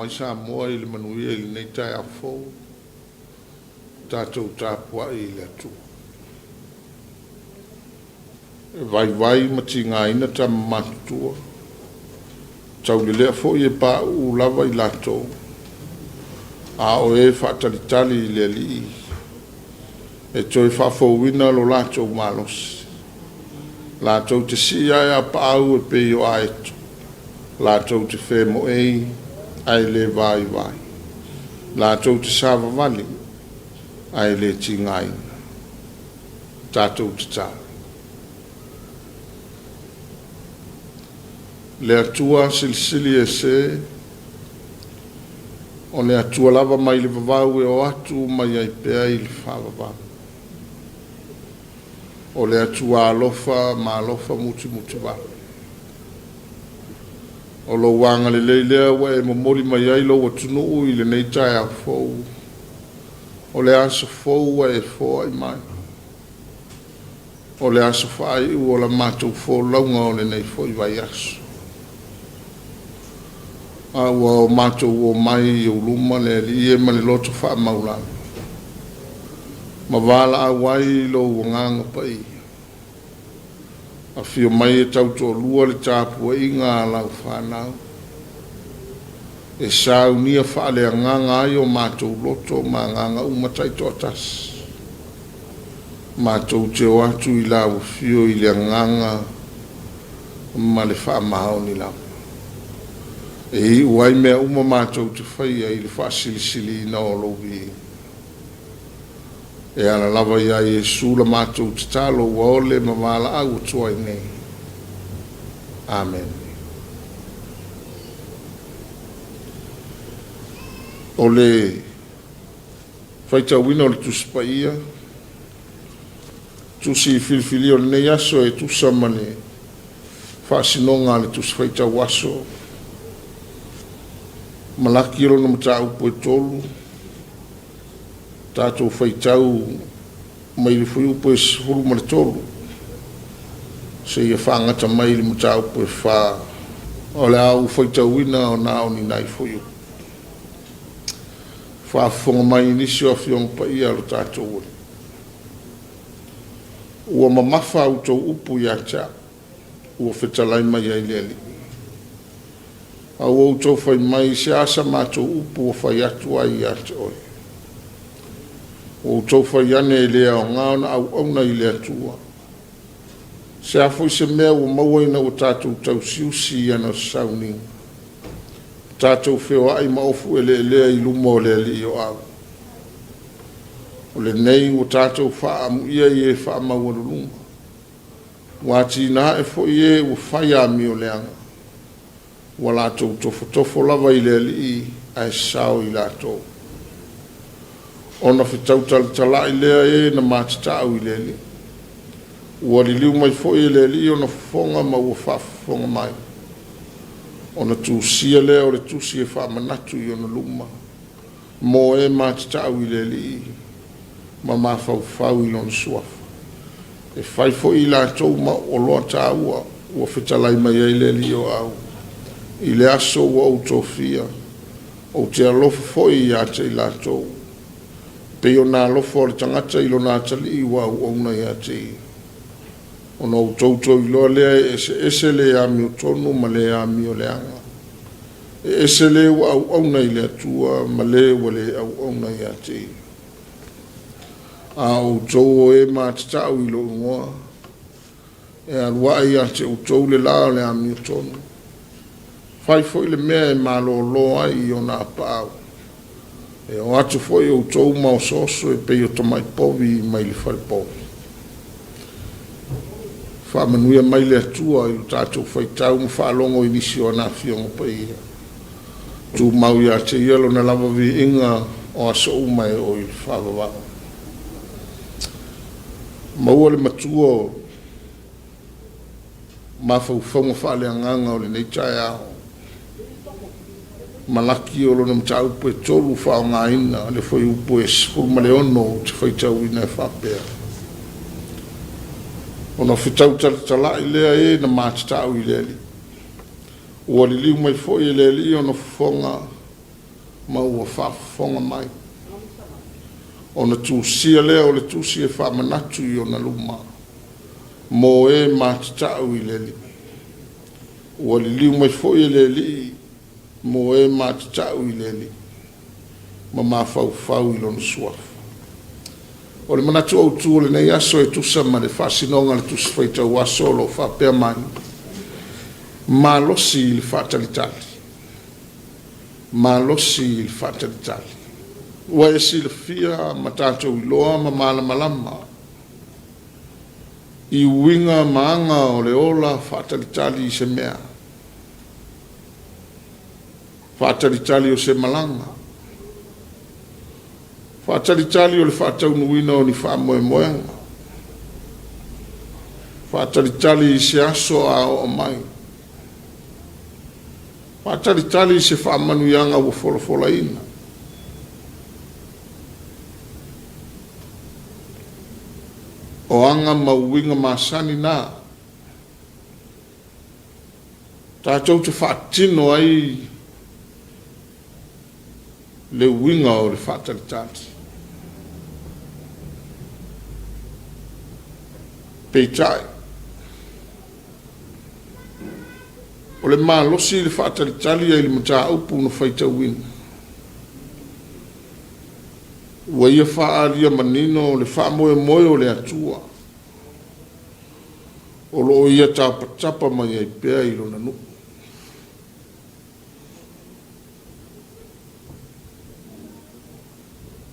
mai Samoa i le manuia i lenei taeao fou, tatou tapuai i le Atua. E vaivai ma tigaina tama matutua, taulelea foi e pauu lava i latou, a o e faatalitali i le Alii e toe faafouina lo latou malosi. Latou te sii ae apaau e pei o aeto, latou te femoei ae le vaivai, latou te savavali ae le tigaina. Tatou tatalo. Le Atua Silisili Ese, o le Atua lava mai le vavau e oo atu mai ai pea i le faavavau. O le Atua alofa ma alofa mutimutivale. O lou agalelei lea ua e momoli mai ai lou atunuu i lenei taeao fou, o le aso fou ua e foai mai, o le aso faaiu o la matou folauga o lenei foi vaiaso. A ua o matou omai i ou luma le Alii e ma le loto faamaulalo, ma valaau ai i lou Agaga Paia. Afio mai e tautoalua le tapuaiga a lau fanau, e saunia faaleagaga ai o matou loto ma agaga uma taitoatasi. Matou te o atu i lau afio i le agaga ma le faamaoni lava, e iu ai mea uma matou te faia i le faasilisiliina o lou viiga. E ala lava iā Iesu la matou tatalo ua ole ma valaau atu ai nei. Amene. O le faitauina o le Tusi Paia, tusi filifilia o lenei aso e tusa ma le faasinoga a le Tusi Faitau Aso, Malaki o lona mataupu e 3, tatou faitau mai le fuaiupu e 13 seia faagata mai le mataupu e 4. O le a ou faitauina ona o ni nai fuaiupu. Faafofoga mai i nisi o Afioga Paia a lo tatou Alii. Ua mamafa a outou upu ia te au, ua fetalai mai ai le Alii. A ua outou fai mai, se a sa matou upu ua fai atu ai ia te oe? Ua outou fai ane e le aoga ona auauna i le Atua. Se a foi se mea ua maua ina ua tatou tausiusi i ana sauniga, tatou feoai ma ofu eleelea i luma o le Alii o Au. O lenei ua tatou faaamuia i e faamaualuluga, ua atinae foi e ua fai amioleaga, ua latou tofotofo lava i le Alii ae sao i latou. Ona fetautalatalai lea e na matatau i le Alii. Ua liliu mai foi e le Alii ona fofoga ma ua faafofoga mai. Ona tusia lea o le tusi e faamanatu i ona luma, mo e matatau i le Alii ma mafaufau i lona suafa. E fai foi i latou ma oloa taua ua fetalai mai ai le Alii o Au. I le aso ua ou tofia, ou te alofa foi ia te i latou, pei ona alofa o le tagata i lona atalii ua auauna ia te ia. Ona outou toe iloa lea e eseese le amiotonu ma le amioleaga, e ese le ua auauna i le Atua ma le ua le auauna ia te ia. A outou o e matatau i lou igoa, e alu ae ia te outou le la o le amiotonu. Fai foi le mea e malōlō ai i ona apaau. E o atu foi outou ma osooso e pei o tamai povi mai le falepovi. Faamanuia mai le Atua i lo tatou faitau ma faalogo i nisi o ana Afioga Paia. Tumau ia te ia lona lava viiga o aso uma e oo i le faavavau. Maua le matua o mafaufauga faaleagaga o lenei taeao. Malaki o lona mataupu e 3 faaaogaina le fuaiupu e 16 ou te faitauina e faapea. Ona fetautalatalai lea e na matatau i le Alii. Ua liliu mai foi e le Alii ona fofoga ma ua faafofoga mai. Ona tusia lea o le tusi e faamanatu i ona luma mo e matatau i le Alii. Ua liliu mai foi e le Alii mo e matatau i le Alii ma mafaufau i Lona Suafa. O le manatu autu o lenei aso e tusa ma le faasinoga a le Tusi Faitau Aso o lo o faapea mai, Malosi i le faatalitali, malosi i le faatalitali. Ua e silafia ma tatou iloa ma malamalama i uiga ma aga o le ola faatalitali i se mea, faatalitali o se malaga, faatalitali o le faataunuuina o ni faamoemoega, faatalitali i se aso a oo mai, faatalitali i se faamanuiaga ua folafolaina. O aga ma uiga masani na tatou te faatino ai le uiga o le faatalitali. Peitai, o le malosi i le faatalitali ai i le mataupu na faitauina, ua ia faaalia manino le faamoemoe o le Atua o lo o ia tapatapa mai ai pea i lona nuu.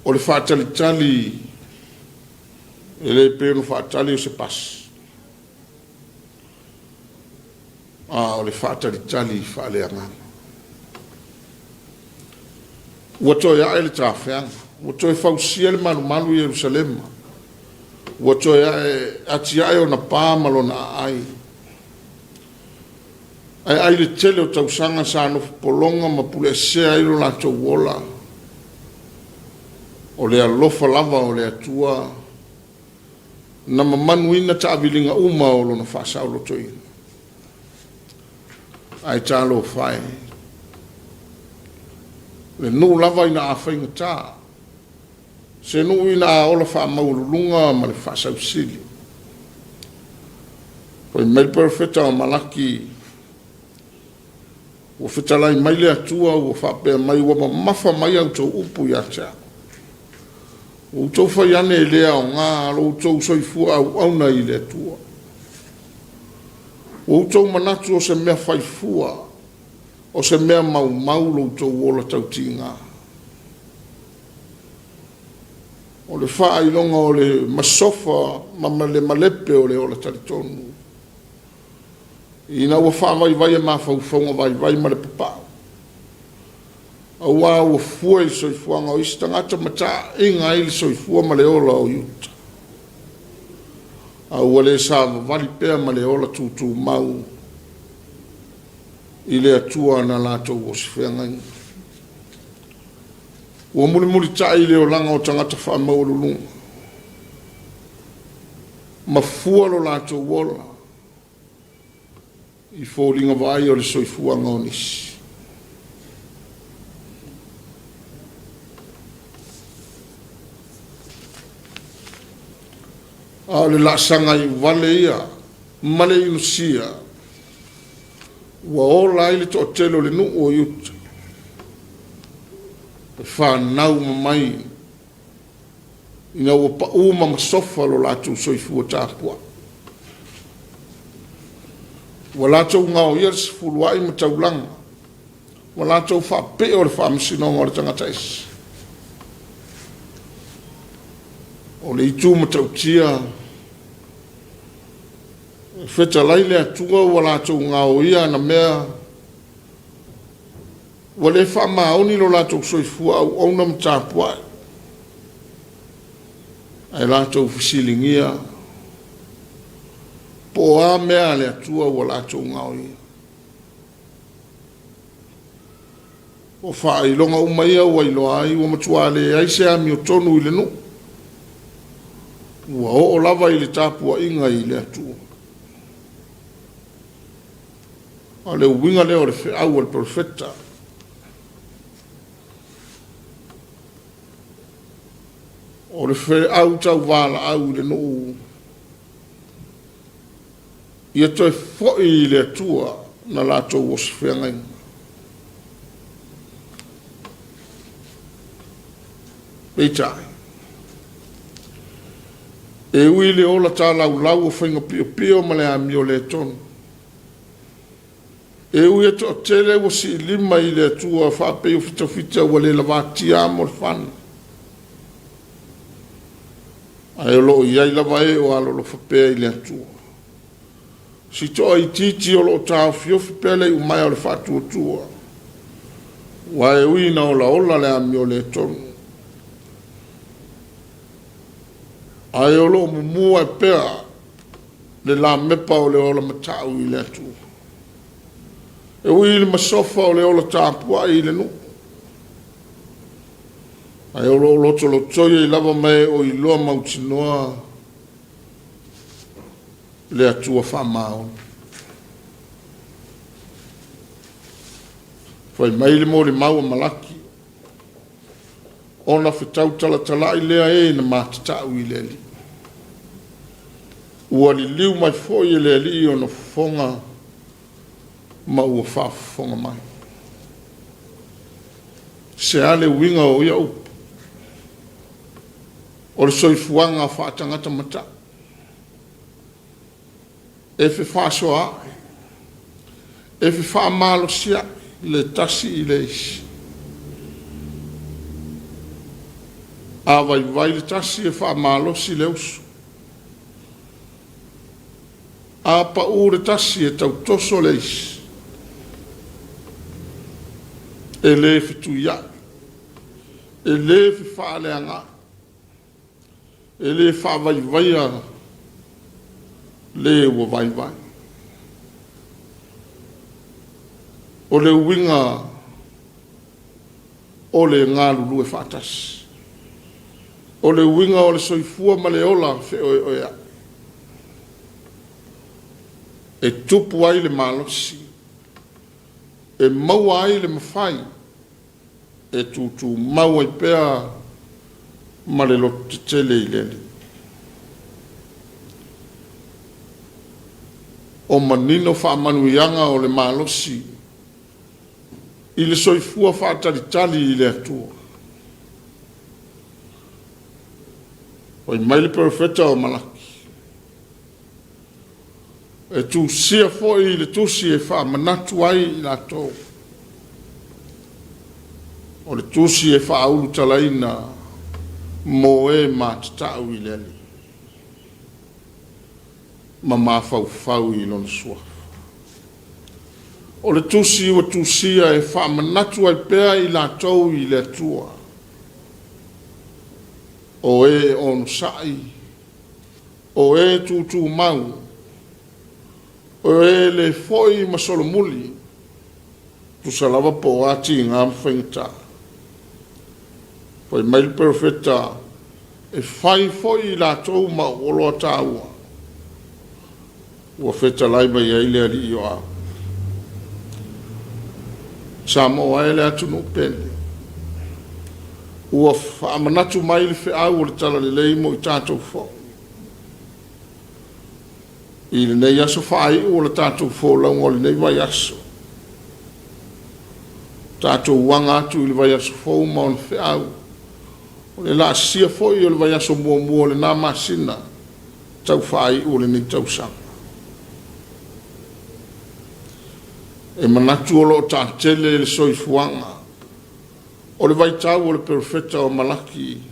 O le faatalitali e le pei ona faatali o se pasi, a o le faatalitali faaleagaga. Ua toe a'e le tafeaga, ua toe fausia le malumalu i Yerusalema, ua toe atia'e ona pa ma lona aai. Ae ai le tele o tausaga sa nofo pologa ma puleesea ai lo latou ola, o le alofa lava o le Atua na mamanuina taaviliga uma o lona faasaolotoina. Ae talofa e, le nuu lava ina a faigata, se nuu ina a ola faamaualuluga ma le faasausili. Fai mai le perofeta o Malaki, ua fetalai mai le Atua ua faapea mai, ua mamafa mai a outou upu ia te au. Ua outou fai ane e le aoga lo outou soifua auauna i le Atua. Ua outou manatu o se mea faifua, o se mea maumau lo outou ola tautiga. O le faailoga o le masofa ma le malepe o le ola talitonu, ina ua faavaivai e mafaufauga vaivai ma le papa'u, auā ua fua i le soifuaga o isi tagata ma taaiga ai le soifua ma le ola o Iuta, a ua le savavali pea ma le ola tutumau i le Atua na latou osifeagaiga. Ua mulimulita'i i le olaga o tagata faamaualuluga, ma fua lo latou ola i foliga vaaia o le soifuaga o nisi. A o le laasaga iuvale ia ma le inusia ua ola ai le toatele o le nuu o Iuta, e fanau uma mai ina ua pa'u ma masofa lo latou soifua tapuai. Ua latou gaoia le sefuluai ma taulaga, ua latou faapeo le faamasinoga o le tagata ese. O le itu matautia, e fetalai le Atua ua latou gaoia ana mea, ua le faamaoni lo latou soifua auauna ma tapuai, ae latou fesiligia po o a mea a le Atua ua latou gaoia. O faailoga uma ia ua iloa ai ua matua leai se amiotonu i le nuu, ua oo lava i le tapuaiga i le Atua. O le uiga lea o le feau a le perofeta. O le feau tauvalaau i le nuu, ia toe foi i le Atua na latou oso feagaiga. Peitai, e ui i le ola talaulau o faiga piopio ma le amio le tonu, e ui e toatele ua siilima i le Atua faapei o fitafita ua le lavatia mo le fana, ae o lo o i ai lava e o alolofa pea i le Atua. Si toaitiiti o lo o taofiofi pea le iumaea o le faatuatua, aua e ui ina olaola le amio le tonu, ae o lo o mumu ae pea le lamepa o le ola matau i le Atua. E ui i le masofa o le ola tapuai i le nuu, ae o lo o lotolotoi ai lava ma e o iloa mautinoa le Atua faamaoni. Fai mai le molimau a Malaki, ona fetau talatalai lea e na matatau i le Alii. Ua liliu mai foi e le Alii ona fofoga ma ua faafofoga mai. Se a le uiga o ia upu? O le soifuaga faatagata matau, e fefaasoaai, e fefaamalosiai le tasi i le isi. A vaivai le tasi e faamalosi le uso. A pau le tasi e tautoso le isi. E le fetuiai, e le fefaaleagai, e le faavaivaia le ua vaivai. O le uiga o le galulue faatasi. O le uiga o le soifua ma le ola feoeoeai. E tupu ai le malosi, e maua ai le mafai, e tutumau ai pea ma le lototetele i le Alii. O manino faamanuiaga o le malosi i le soifua faatalitali i le Atua. Fai mai le Perofeta o Malaki, e tusia foi i le tusi e faamanatu ai i latou, o le tusi e faaulutalaina mo e matatau i le Alii ma mafaufau i Lona Suafa. O le tusi ua tusia e faamanatu ai pea i latou i le Atua, o e onosai, o e tutumau, o e le foi ma solomuli, tusa lava po o a tiga ma faigata. Fai mai le Perofeta, e fai foi i latou ma ou oloa taua, ua fetalai mai ai le Alii o Ao. Samoa e le atunuu pele, ua faamanatu mai le feau o le Talalelei mo i tatou foi. I lenei aso faaiu o le tatou folauga o lenei vaiaso, tatou aga atu i le vaiaso fou ma ona feau, o le laasia foi o le vaiaso muamua o lena masina tau faaiu o lenei tausaga. E manatu o lo o taatele le soifuaga o le vaitau o le Perofeta o Malaki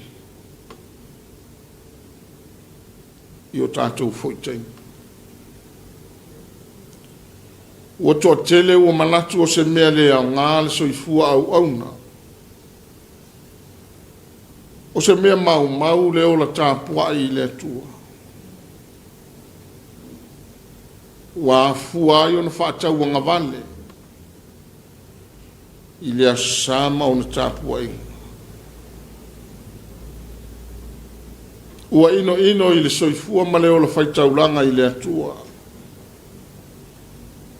i o tatou foi taimi. Ua toatele ua manatu o se mea le aoga le soifua auauna, o se mea maumau le ola tapuai i le Atua. Ua afua ai ona faatauagavale i le Aso Sa ma ona tapuaiga. Ua inoino i le soifua ma le ola faitaulaga i le Atua,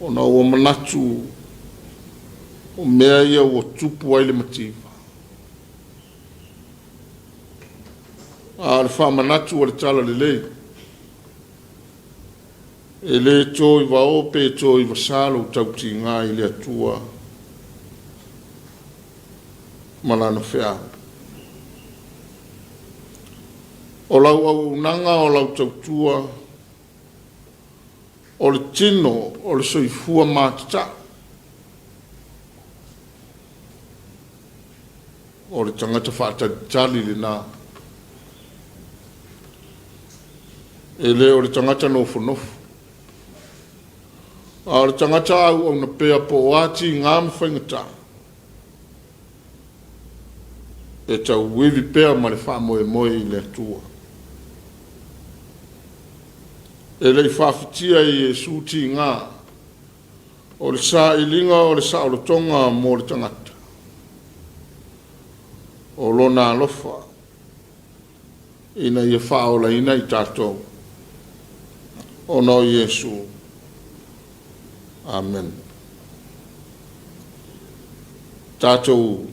ona ua manatu o mea ia ua tupu ai le mativa. A o le faamanatu o le Talalelei, e le to i vao pe to i vasa lou tautiga i le Atua ma Lana feau. O lau auaunaga, o lau tautua, o le tino o le soifua matatau, o le tagata faatalitali lena, e le o le tagata nofonofo, a o le tagata auauna pea po o a tiga ma faigata, e tauivi pea ma le faamoemoe i le Atua. E le i faafatia e Iesu tiga o le sailiga o le saolotoga mo le tagata, o Lona alofa ina ia faaolaina i tatou ona o Iesu. Amene. Tatou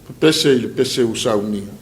pepese i le pese ua saunia.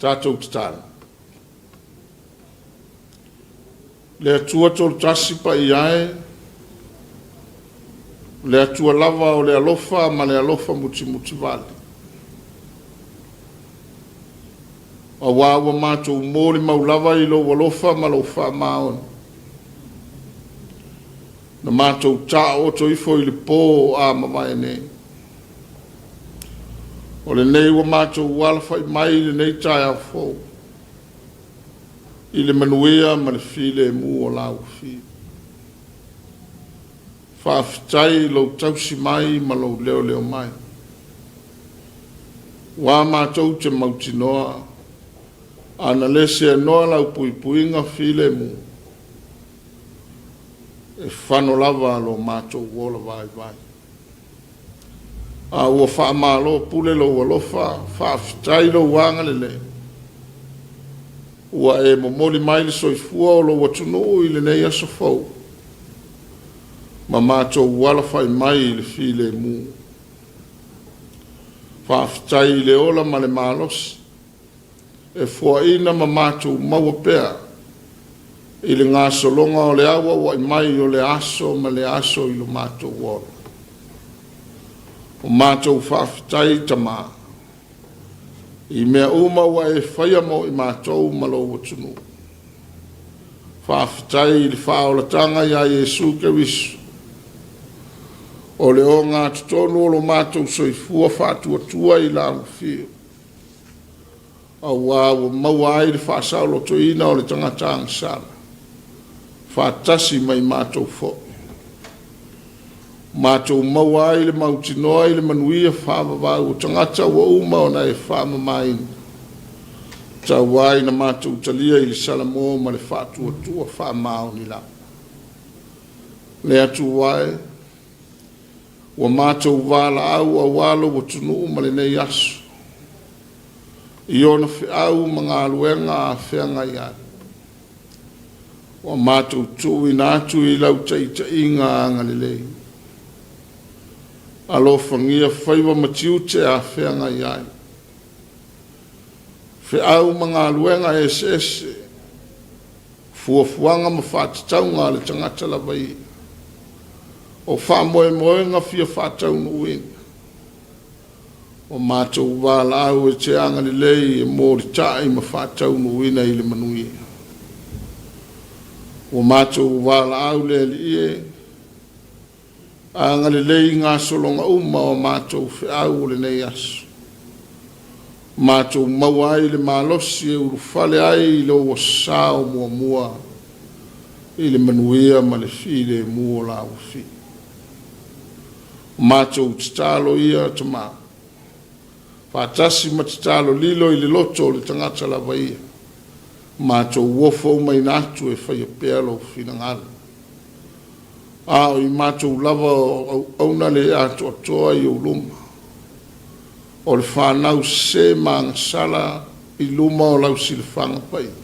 Tatou tatalo. Le Atua Toatasi Paia e, le Atua lava o le alofa ma le alofa mutimutivale, auā ua matou molimau lava i lou alofa ma lou faamaoni, na matou taooto ifo i le po a mavae nei. O lenei ua matou alafai mai i lenei taeao fou, i le manuia ma le filemu o lau Afio. Faafetai i lou tausi mai ma lou leoleo mai. Ua matou te mautinoa, ana le seanoa lau puipuiga filemu, e fano lava lo matou ola vaivai. A ua faamalo pule lou alofa, faafetai lou agalelei, ua e momoli mai le soifua o lou atunuu i lenei aso fou, ma matou alafai mai i le filemu. Faafetai i le ola ma le malosi, e foaina ma matou maua pea i le gasologa o le auauai mai o lea aso ma lea aso i lo matou ola. O matou faafetai Tamā i mea uma ua e faia mo i matou ma lou atunuu. Faafetai i le faaolataga ia Iesu Keriso o le ogatotonu o lo matou soifua faatuatua i lau afio, auā ua maua ai le faasaolotoina o le tagata agasala faatasi ma i matou foi, matou maua ai le mautinoa i le manuia faavavau o tagata ua uma ona e faamamaina, tau ina matou talia i le salamo ma le faatuatua faamaoni lava. Le Atua e, ua matou valaau auā lou atunuu ma lenei aso i ona feau ma galuega afeagai ai, ua matou tuuina atu i lau taitaiga agalelei. Alofagia faiva ma tiute afeagai ai, feau ma galuega eseese, fuafuaga ma faatatauga a le tagata lava ia, o faamoemoega fia faataunuuina. Ua matou valaau e te agalelei e molitai ma faataunuuina i le manuia. Ua matou valaau le Alii e, agalelei i gasologa uma o a matou feau o lenei aso, matou maua ai le malosi e ulufale ai i lou Aso Sa o muamua i le manuia ma le filemu o lau Afio. Matou tatalo ia, Tamā, faatasi ma tatalo lilo i le loto o le tagata lava ia, matou ofo umaina atu e faia pea lou finagalo. A o i matou lava o auauna le atoatoa i ou luma, o le fanau sese ma agasala i luma o lau silafaga paia,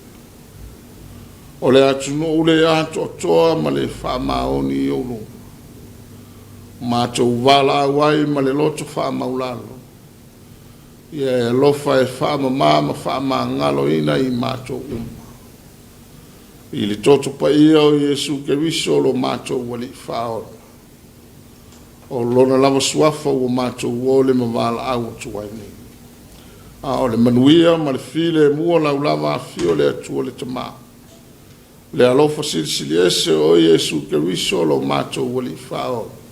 o le atunuu le atoatoa ma le faamaoni i ou luma, matou valaau ai ma le loto faamaualalo, ia e alofa e faamamā ma faamagaloina i matou uma. I le toto paia o Iesu Keriso lo matou Alii Faaola, o Lona lava Suafa ua matou ole ma valaau atu ai nei, a o le manuia ma le filemu o lau lava afio o le Atua le Tamā, le alofa Silisili Ese o Iesu Keriso lo matou Alii Faaola,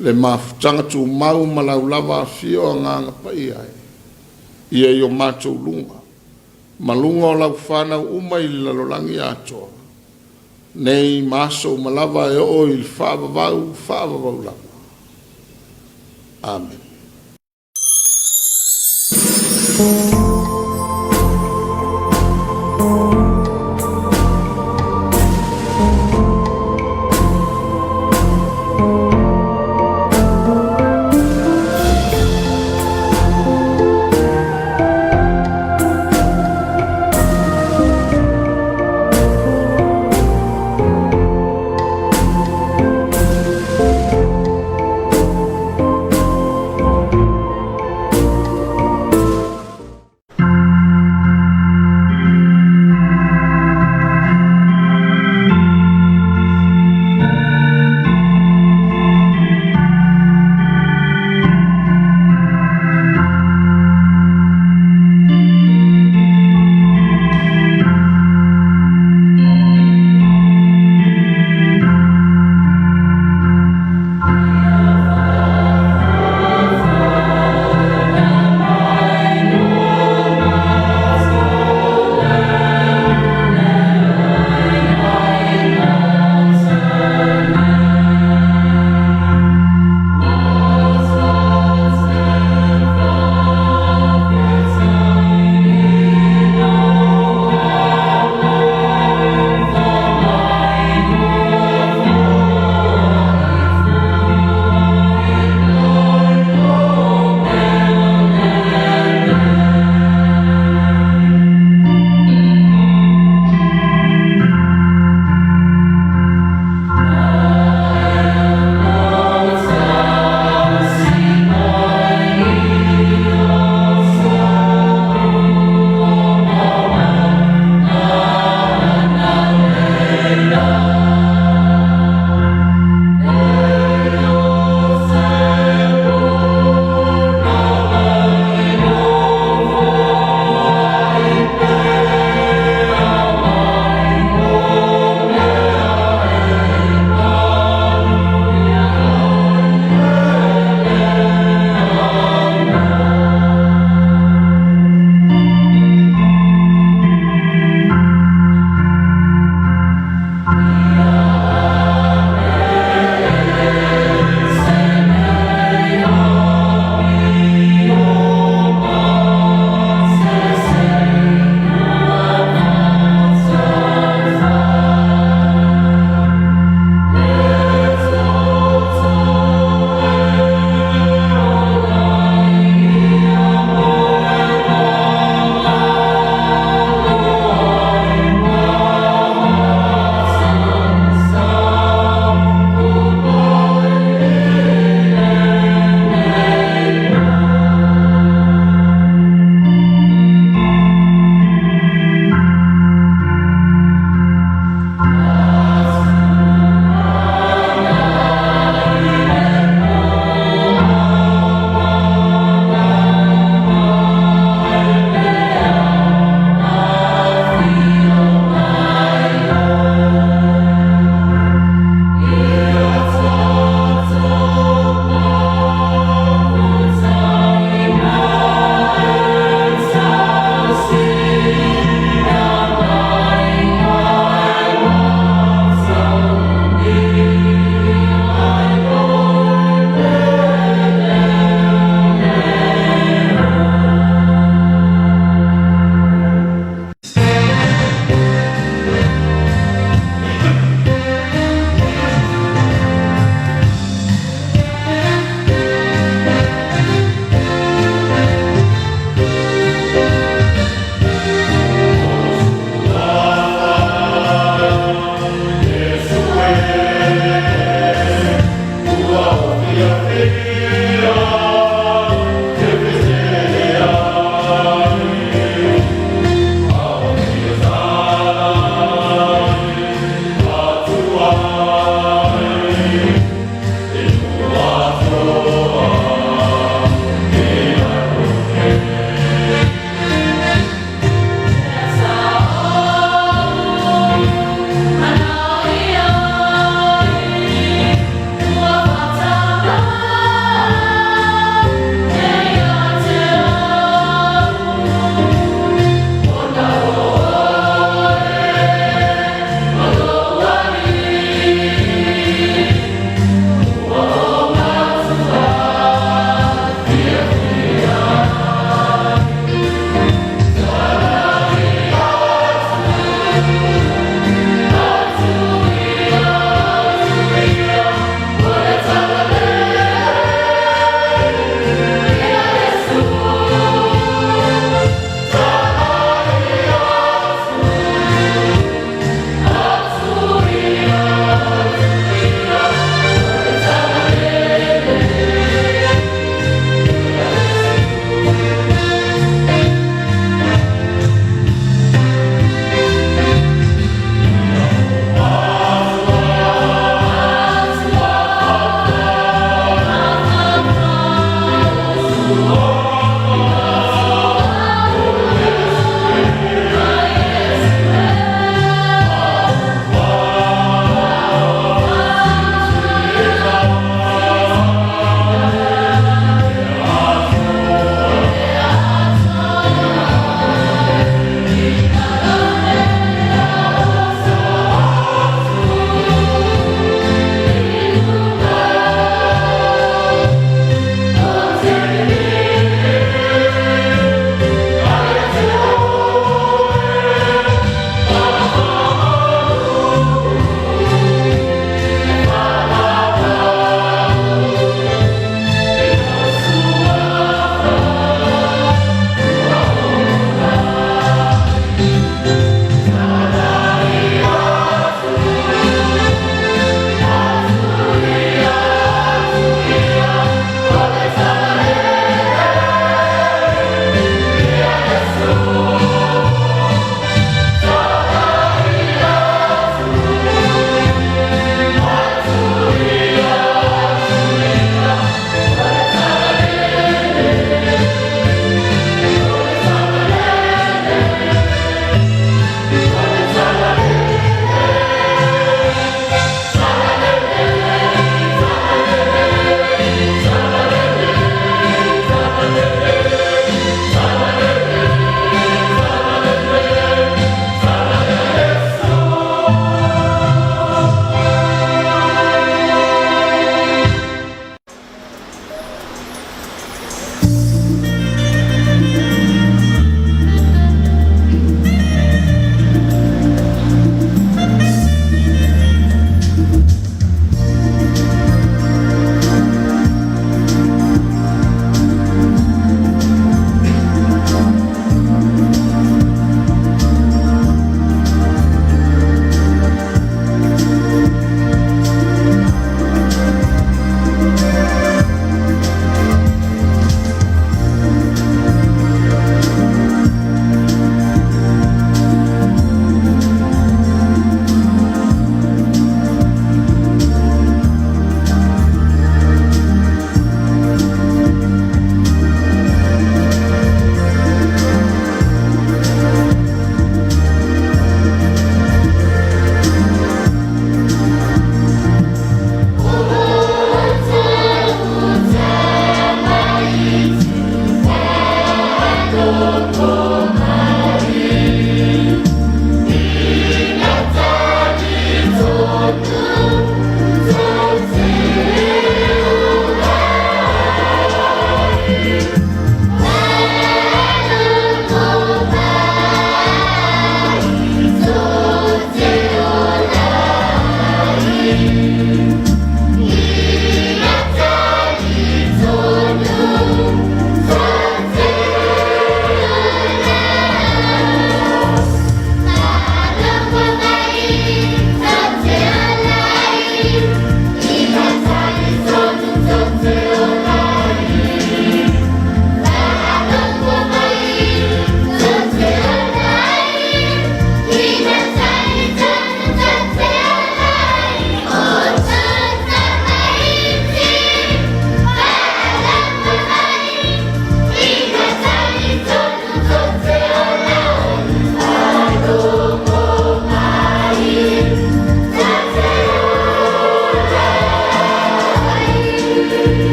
le mafutaga tumau ma lau lava afio Agaga Paia e, ia i o matou luga ma luga o lau fanau uma i le lalolagi atoa, nei ma aso uma lava e oo i le faavavau, faavavau lava. Amene.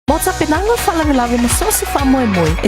Mo tapenaga o faalavelave ma so o se faamoemoe, e